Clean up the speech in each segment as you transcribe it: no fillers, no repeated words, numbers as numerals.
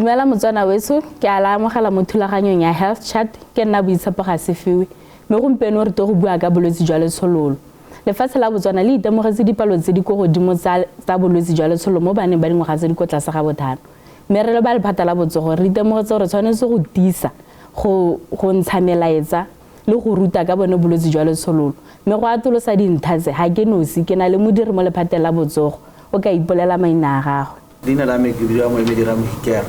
Dumela Motswana weso, ke a la amogela mo thulaganyong ya Health Chat, ke nna Boitshepo Gasefiwe. Mme gompieno re tlo go bua ka bolwetse jwa letshololo. Lefatshe la Botswana le itemogetse dipalo tse di ko godimo tsa bolwetse jwa letshololo mo baneng ba dingwaga tse di ko tlase ga bothano. Mme re le ba lephata la botsogo re itemogetse gore tshwanetse go tiisa go ntsha melaetsa le go ruta ka bone bolwetse jwa letshololo. Mme go atolosa dintlha tse, ga ke nosi, ke na le modiri mo lephateng la botsogo, o ka ipolela maina a gagwe. Leina la me ke bidiwa Moemedi Ramohikela.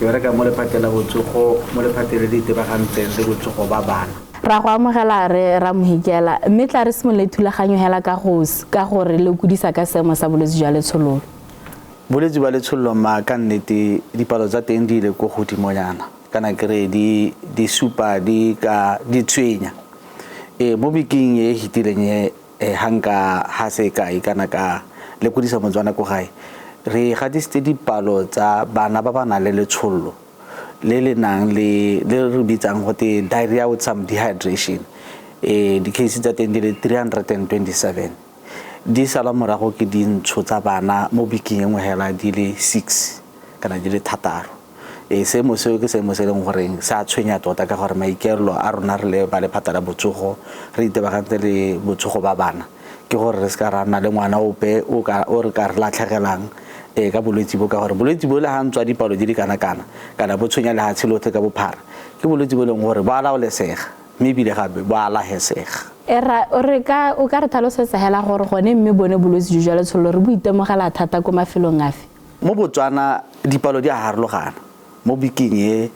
Ke bereka mo lephateng la botsogo, mo lephateng le le itebagantseng le botsogo ba bana. Ra go amogela re Ramohikela, mme tla re simolole thulaganyo hela ka go re lekodisa ka seemo sa bolwetse jwa letshololo. Bolwetse ba letshololo ma ka nnete dipalo tsa teng di ile ko godimonyana, kana ke re di supa di ka di tshwenya. Mo bekeng e fetileng e ha nka ha se kae kana ka lekodisa Motswana ko gae, re gatisitse dipalo tsa bana ba ba nang le letshololo le le nang le le re bitsang gote diarrhea with some dehydration. Di-case tsa teng di le 327, di sala morago ke dintsho tsa bana mo bekeng e nngwe hela di le 6 kana di le 6. Seemo seo ke seemo se e leng goreng se a tshwenya tota, ka gore maikaelelo a rona re le ba lephata la botsogo re itebagantse le botsogo ba bana ke gore re se ka ra nna le ngwana ope o re ka re latlhegelang ka bolwetse bo, ka gore bolwetse bo le ga ntswa dipalo di le kana-kana kana bo tshwenya lehatshe lotlhe ka bophara, ke bolwetse bo e leng gore bo a laolesega mme ebile gape bo a lagesega. Ra, o ka re tlhalosetsa hela gore gone mme bone bolwetse jo jwa letshololo re bo itemogela thata ko mafelong afe? Mo Botswana dipalo di a harologana. Mo bekeng e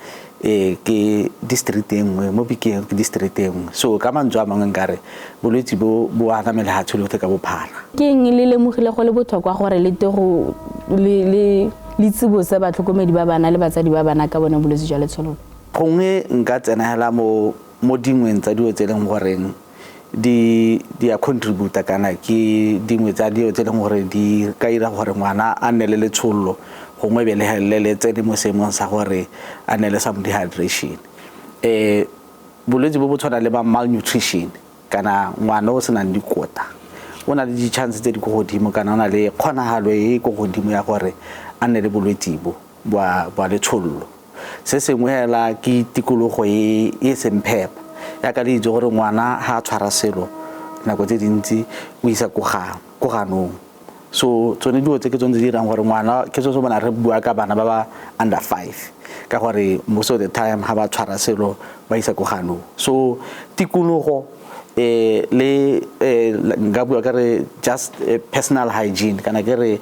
ke district e nngwe, mo bekeng ke district e nngwe. So ka mantswe a mangwe nkare bolwetse bo bo aname lehatshe lotlhe ka bophara. Ke eng le lemogile go le botlhokwa gore le te go le tsibose batlhokomedi ba bana le batsadi ba bana ka bone bolwetse jwa letshololo? Gongwe nka tsena hela mo dingweng tsa dilo tse e leng goreng di a contributa, kana ke dingwe tsa dilo tse e leng gore di ka dira gore ngwana a nne le letshololo, gongwe be le tsene mo seemong sa gore a nne le some dehydration. Bolwetse bo bo tshwana le ba malnutrition, kana ngwana o senang dikota o na le di-chance tse di ko godimo, kana o na le kgonagalo e ko godimo ya gore a nne le bolwetse bo bwa letshololo. Se sengwe hela ke tikologo e seng phepa, yaka le itse gore ngwana ha a tshwara selo nako tse dintsi o isa ko ganong. So tsone dilo tse ke tsone tse di dirang gore ngwana, ke se bona re bua ka bana ba ba under 5, ka gore most of the time ha ba tshwara selo ba isa ko ganong. So tikologo le nka bua ka re just personal hygiene, kana ke re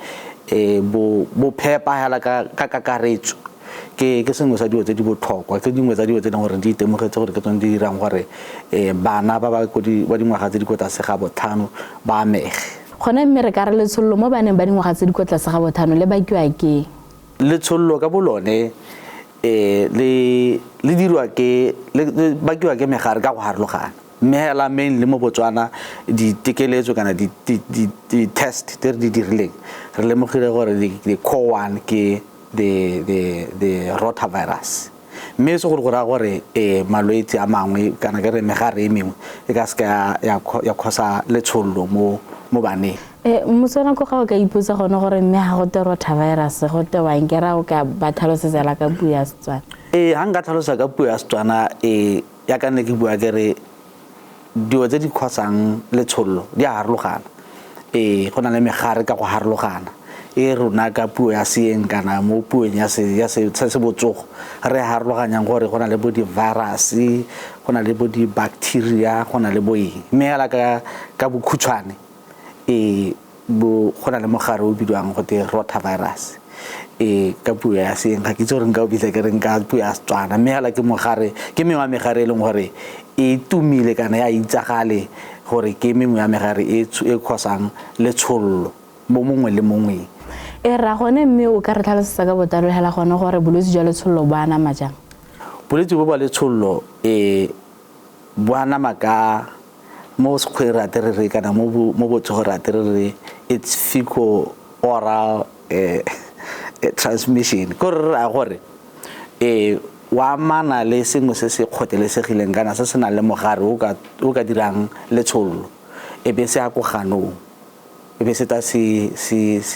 bo phepa hela ka kakaretso, ke sengwe sa dilo tse di botlhokwa, ke dingwe tsa dilo tse e leng gore di itemogetse gore ke tsone di dirang gore bana ba ba ba dingwaga tse di ko tlase ga botlhano ba amege. Gone mme re ka re letshololo mo baneng ba dingwaga tse di ko tlase ga botlhano le bakiwa ke? Letshololo ka bolone le dirwa ke, le bakiwa ke megare ka go harologana. Mme hela mainly mo Botswana ditekeletso kana di test tse re di dirileng, re lemogile gore the core one ke the rotavirus. Mme se gore go raya gore malwetse a mangwe, kana ke re megare e mengwe e ka seka ya causa letshololo mo baneng. Motswana ko ga o ka ipotsa gone gore mme ga go te rotavirus go tewang, ke ra o ka ba tlhalosetsela ka puo ya Setswana? Ha nka tlhalosa ka puo ya Setswana, ya ka nne ke bua ke re dilo tse di causang letshololo di a harologana. Go na le megare ka go harologana e rona ka puo ya seeng kana mo puong ya se botsogo re harologanyang gore go na le bo di-virus, go na le bo di-bacteria, go na le bo eng. Mme hela ka bokhutshwane go na le mogare o bidiwang gote rotavirus. Ka puo ya seeng ga ke itse gore nka o bitsa ke reng ka puo ya Setswana, mme hela ke mogare, ke mengwe ya megare e leng gore e tumile kana ya itsagale gore ke mengwe ya megare e causang letshololo mo mongwe le mongweng. Ra gone mme o ka re tlhalosetsa ka botlalo hela gone gore bolwetse jwa letshololo bo anama jang? Bolwetse bo ba letshololo bo anama ka mo sekgweng re ate re re, kana mo botsogo re ate re re it's fecal oral transmission. Ke gore re raya gore wa amana le sengwe se se kgotelesegileng kana se se nang le mogare o ka dirang letshololo, e be se ya ko ganong, e be se tla se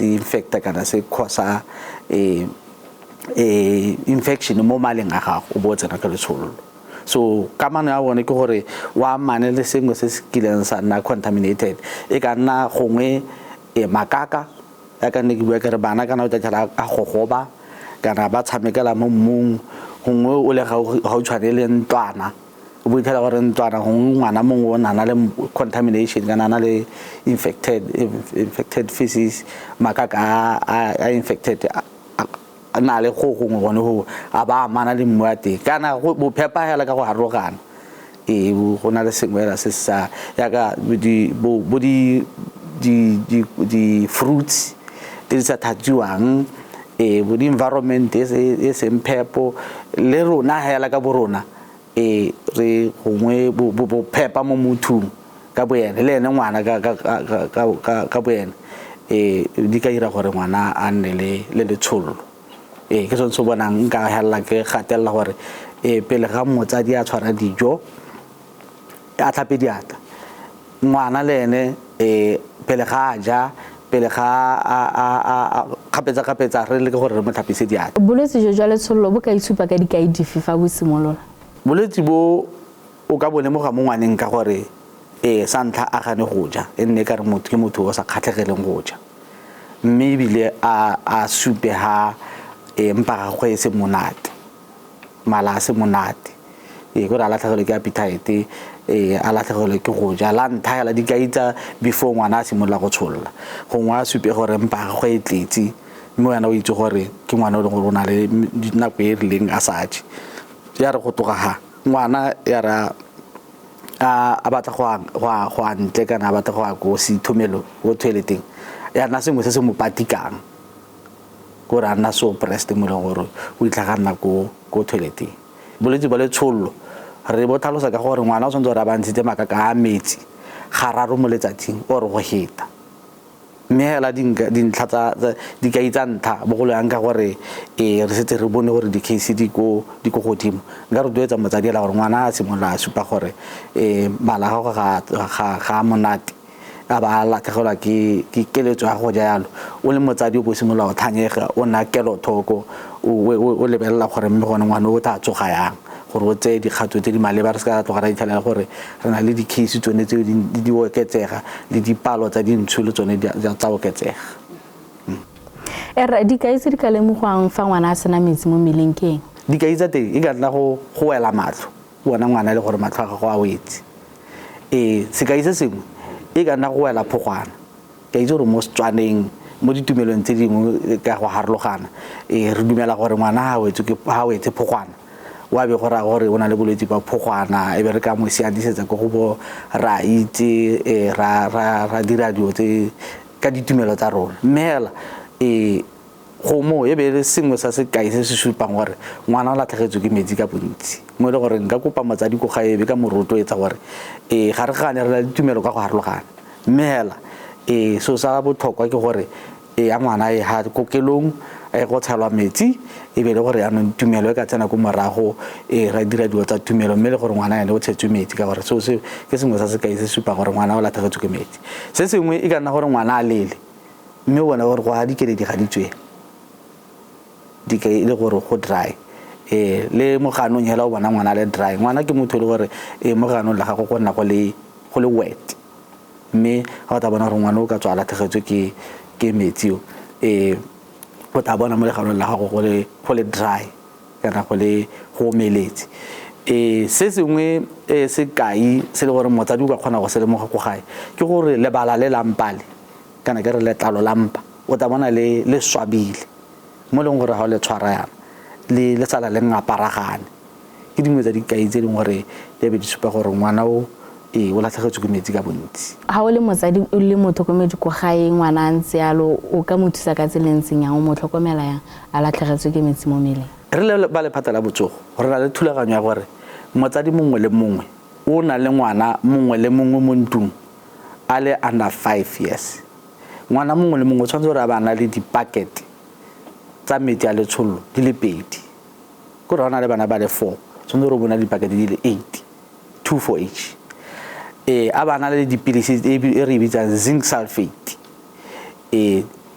infecta kana se causa Infection mo maleng a gago, o bo o tsena ka letshololo. So kamano ya bone ke gore o amane le sengwe se se kileng sa nna contaminated, e ka nna gongwe makaka, ya ka nne ke bua ke re bana kana o tla a gogoba kana ba tshamekela mo mmung, gongwe o le gautshwane le ntlwana, o bo itlhela gore ntlwana gongwe ngwana mongwe o na le contamination kana a na le infected feces, makaka a infected a na le go gongwe gone go a ba amana le mmu wa teng, kana bophepa hela ka go harologana. Ee, go na le sengwe hela se sa yaka bo di fruits tse di sa thatsiwang, bo di environment e seng phepo, le rona hela ka bo rona, re gongwe bophepa mo mothong ka bo ene, le ene ngwana ka bo ene, di ka dira gore ngwana a nne le letshololo. Ee, ke sone se o bonang nka helela ke gatelela gore pele ga motsadi a tshwara dijo, a tlhape diatla. Ngwana le ene, pele ga a ja, pele ga a kgapetsa-kgapetsa, re leke gore re mo tlhapise diatla. Bolwetse jo jwa letshololo bo ka itshupa ka dikai dife fa bo simolola? Bolwetse bo o ka bo lemoga mo ngwaneng ka gore sa ntlha a gane go ja, e nne ka re motho ke motho o sa kgatlhegeleng go ja, mme ebile a supe ha mpa gagwe e se monate, mala a se monate, kore a latlhegelwe ke appetite, a latlhegelwe ke go ja. La ntlha hela dikai tsa before ngwana a simolola go tsholola, gongwe a supe gore mpa gagwe e tletse, mme wena o itse gore ke ngwana o leng gore o na le nako e rileng a sa je. Ya re go tloga ga ngwana ya re a batla go a ntle kana a batla go ya ko seithomelong, ko toileteng, ya nna sengwe se se mo patikang, kore a nna so pressed mo e leng gore o itlhaganna ko toileteng. Bolwetse ba letshololo re bo tlhalosa ka gore ngwana o tshwanetse gore a ba ntshitse makaka a metsi gararo mo letsatsing or go heta. Mme hela dintlha tsa dikai tsa ntlha bogolo yang ka gore re setse re bone gore di-case di ko godimo, nka rotloetsa motsadi hela gore ngwana a simolola a supa gore mala a gagwe ga a monate, a ba a latlhegelwa ke keletso ya go ja yalo, o le motsadi o bo simolola go tlhanyega, o nna kelothoko, o lebelela gore mme gone ngwana o tla tsoga yang, gore o tseye dikgato tse di maleba. Re se ka tloga ra itlhelela gore re na le di-case tsone tseo di oketsega, le dipalo tsa dintsho le tsone tsa oketsega. Erra, dikai tse di ka lemogwang fa ngwana a sena metsi mo mmeleng ke eng? Dikai tsa teng e ka nna go wela matlho, o bona ngwana e le gore matlho a gago a wetse. Sekai se sengwe e ka nna go wela phogwana. Ke itse gore mo Setswaneng, mo ditumelong tse dingwe ka go harologana, re dumela gore ngwana ha wetse phogwana, wa be go raya gore o na le bolwetse ba phogwana, e be re ka mo sianisetsa ko go bo ra itse, ra dira dilo tse ka ditumelo tsa rona. Mme hela go mo e be le sengwe sa sekai se se supang gore ngwana o latlhegetswe ke metsi ka bontsi, mo e le gore nka kopa motsadi ko gae, be ka mo rotloetsa gore ga re gane re na le ditumelo ka go harologana, mme hela seo sa botlhokwa ke gore ya ngwana e ha kokelong e go tshelwa metsi, e be le gore yaanong tumelo e ka tsena ko morago, ra dira dilo tsa tumelo, mme le gore ngwana ene o tshetswe metsi, ka gore seo se ke sengwe sa sekai se supang gore ngwana o latlhegetswe ke metsi. Se sengwe e ka nna gore ngwana a lele, mme o bona gore go ga dikeledi ga di tswe, di ka e le gore go dry, le mo ganong hela o bona ngwana a le dry. Ngwana ke motho e le gore mo ganong la gago go nna go le wet, mme ga o tla bona gore ngwana o ka tswa a latlhegetswe ke metsi o, o tla bona mo leganong la gago go le dry kana go omeletse. Se sengwe, sekai se le gore motsadi o ka kgona go se lemoga ko gae ke gore lebala le lampale, kana ke re letlalo la mpa, o tla bona le swabile mo e leng gore ga o le tshwara yana le sala le ngaparagane. Ke dingwe tsa dikai tse e leng gore di be di supa gore ngwana o o latlhegetswe ke metsi ka bontsi. Ga o le motsadi, o le motlhokomedi ko gae, ngwana a ntse yalo, o ka mo thusa ka tsela e ntseng yang, o mo tlhokomela yang a latlhegetswe ke metsi mo mmeleng? Re le ba lephata la botsogo, re na le thulaganyo ya gore motsadi mongwe le mongwe o na le ngwana mongwe le mongwe mo ntlong a le under 5 years, ngwana mongwe le mongwe o tshwanetse gore a ba na le dipakete tsa metsi a letshololo di le pedi. Kore ga o na le bana ba le four, tshwanetse gore o bona dipakete di le eight, two for each. A ba na le dipilisi e re e bitsang zinc sulfate,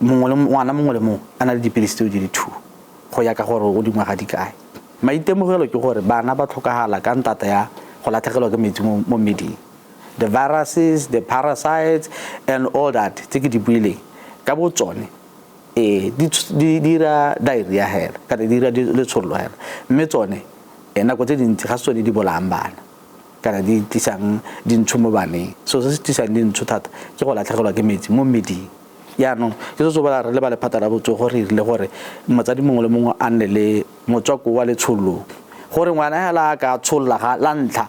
mongwe le ngwana mongwe le mongwe a na le dipilisi tseo di le two. Go ya ka gore o dingwaga di kae. Maitemogelo ke gore bana ba tlhokagala ka ntata ya go latlhegelwa ke metsi mo mmeleng. The viruses, the parasites and all that tse ke di buileng ka bo tsone ee di dira diarrhea hela kana di dira letshololo hela, mme tsone nako tse dintsi ga se tsone di bolayang bana kana di tlisang dintsho mo baneng. So se se tlisang dintsho thata ke go latlhegelwa ke metsi mo mmeding. Jaanong ke se se bola re le ba lephata la botsogo re rile gore motsadi mongwe le mongwe a nne le motswako wa letshololo, gore ngwana hela a ka tsholola ga la ntlha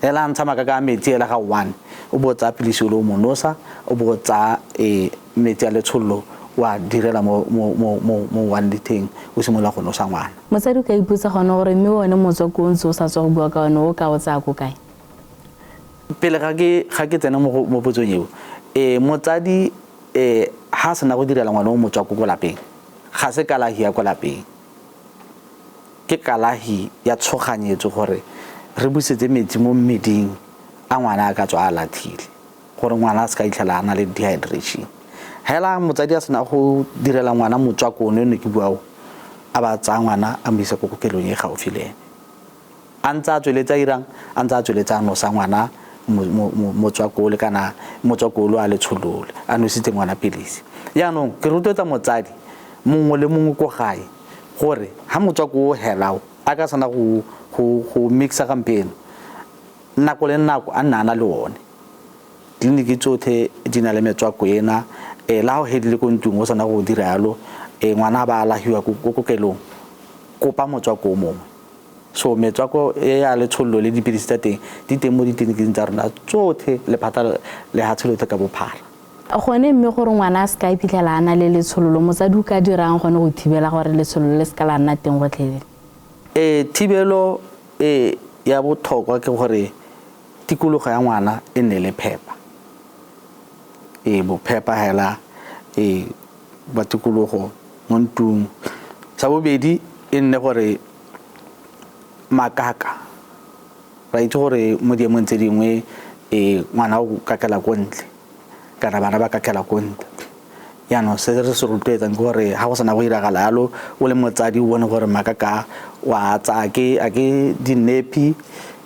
hela a ntsha makaka a metsi hela ga one, o bo tsaya pilisi o le o mo nosa, o bo tsaya metsi a letshololo wa direla mo mo mo mo mo one liteng, o simolola go nosa ngwana. Motsadi o ka ipotsa gone gore mme one motswako o ntse o sa tswa go bua ka one o ka o tsaya ko kae? Pele ga ke ga ke tsena mo mo potsong eo, motsadi ha sena go direla ngwana o motswako ko lapeng, ga se kalahi ya ko lapeng, ke kalahi ya tshoganyetso gore re busetse metsi mo mmeding a ngwana a ka tswa a lathile, gore ngwana a se ka itlhela a na le dehydration. Hela motsadi a sena go direla ngwana motswako one ne ke bua o, a ba tsaya ngwana a mo isa ko kokelong e gaufi le ene, a ntse a tsweletse a irang, a ntse a tsweletse a nosa ngwana motswako ole kana motswako ole a letsholole, a nositse ngwana pilisi. Jaanong ke rotloetsa motsadi mongwe le mongwe ko gae gore ha motswako o helao a ka sana go go go mixa gampieno, nako le nako a nna a na le one. Tleliniki tsotlhe di na le metswako ena, la go hedile ko ntlong o sana go dira yalo, ngwana ba alahiwa ko kokelong, kopa motswako o mongwe. So metswako e ya letshololo le dipilisi tsa teng di teng mo ditleliniking tsa rona tsotlhe, lephata lehatshe lotlhe ka bophara. Gone mme gore ngwana a se ka iphitlhela a na le letshololo, motsadi o ka dirang gone go thibela gore letshololo le se ka la nna teng gotlhelele? Thibelo ya botlhokwa ke gore tikologo ya ngwana e nne le phepa. Bophepa hela ba tikologo mo ntlong. Sa bobedi e nne gore makaka, ra itse gore mo diemong tse dingwe ngwana o kakela ko ntle kana bana ba kakela ko ntle. Jaanong se re se rotloetsang ke gore ha go sena go iragala yalo, o le motsadi o bone gore makaka wa tsaya a ke dinepi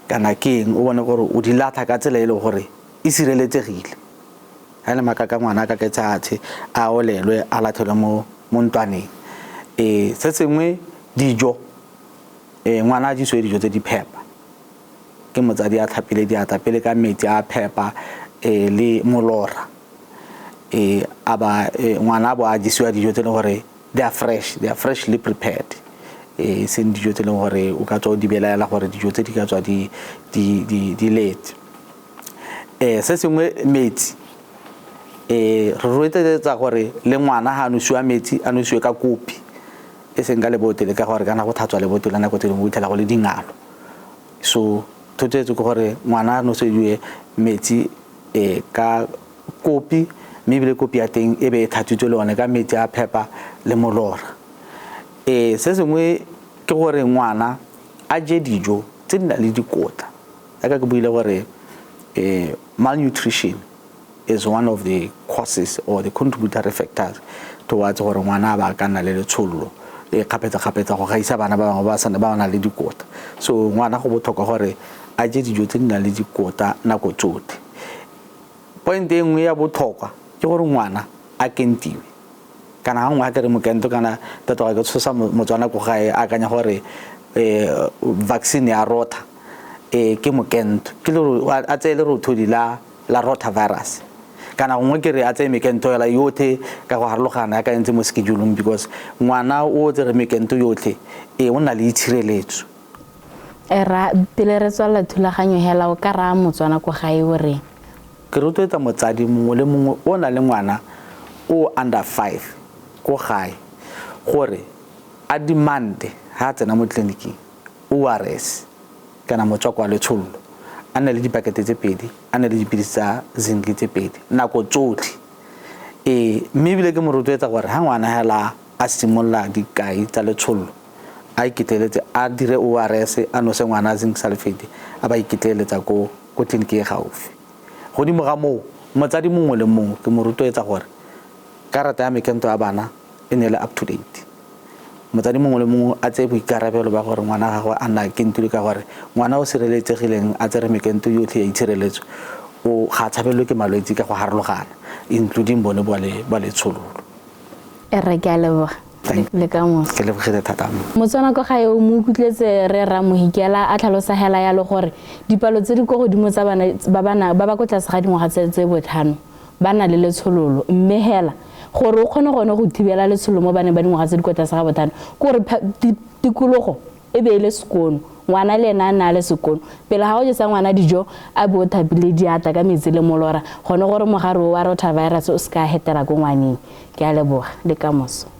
kana ke eng, o bone gore o di latlha ka tsela e leng gore e sireletsegile. Ha le makaka ngwana a kaketse atshe, a olelwe a lathelwe mo mo ntlwaneng. Se sengwe dijo, ngwana a jesiwe dijo tse di phepa ke motsadi a tlhapile diatla pele ka metsi a phepa le molora, a ba ngwana a bo a jesiwa dijo tse e leng gore they are fresh, they are freshly prepared, seng dijo tse e leng gore o ka tswa o di belaela gore dijo tse di ka tswa di di di di letse. Se sengwe metsi, re rotloetsa gore le ngwana ha a nosiwa metsi a nosiwe ka kopi e seng ka lebotele, ka gore kana go tlhatswa lebotele nako tse dingwe o itlhela go le dingalo. So thotloetso ke gore ngwana a nosediwe metsi ka kopi, mme ebile kopi ya teng e be e tlhatswitswe le one ka metsi a phepa le molora. Se sengwe ke gore ngwana a je dijo tse di nang le dikotla, jaaka ke buile gore malnutrition is one of the causes or the contributory factors towards gore ngwana a ba ka nna le letshololo e kgapetsa-kgapetsa go gaisa bana ba bangwe ba ba ba nang le dikotla. So ngwana go botlhokwa gore a je dijo tse di nang le dikotla nako tsotlhe. Point e nngwe ya botlhokwa ke gore ngwana a kentiwe, kana ga nngwe ga ke re mokento kana tatoga ke tshosa motswana ko gae a akanya gore vaccine ya rota ke mokento, ke a tseye lerothodi la la rotavirus, kana gongwe ke re a tseye mekento fela yotlhe ka go harologana ya ka ntse mo scheduleng, because ngwana o tsere mekento yotlhe o nna le itshireletso. Ra pele re tswalela thulaganyo hela, o ka raya motswana ko gae o reng? Ke rotloetsa motsadi mongwe le mongwe o na le ngwana o under 5 ko gae gore a demande ha a tsena mo tleliniking ORS kana motswako wa letshololo, a nne le dipakete tse pedi, a nne le dipilisi tsa zinc tse pedi nako tsotlhe. Mme ebile ke mo rotloetsa gore ha ngwana hela a simolola dikai tsa letshololo, a iketleletse a dire ORS, a nose ngwana zinc sulfate, a ba iketleletsa ko ko tleliniki e gaufi. Godimo ga moo, motsadi mongwe le mongwe ke mo rotloetsa gore karata ya mekento ya bana e ne le up to date. Motsadi mongwe le mongwe a tseye boikarabelo ba gore ngwana gagwe a nna kentile, ka gore ngwana o sireletsegileng a tsere mekento yotlhe ya itshireletso, o ga a tshabelelwe ke malwetse ka go harologana, including bone ba letshololo. Rre, ke a leboga. Le ka moso. Ke lebogile thata. Motswana ko gae, o mo ukutlwetse re Ramohikela a tlhalosa hela yalo gore dipalo tse di ko godimo tsa bana ba ba ko tlase ga dingwaga tse 5 ba na le letshololo. Mme hela gore o kgone gone go thibela letshololo mo baneng ba dingwaga tse di ko tlase ga 5, ke gore tikologo e be e le sekono, ngwana le ena a nna a le sekono. Pele ga go jesa ngwana dijo, a be o thapile diatla ka metsi le molora, gone gore mogare o wa rotavirus o se ka hetela ko ngwaneng. Ke a leboga, le ka moso.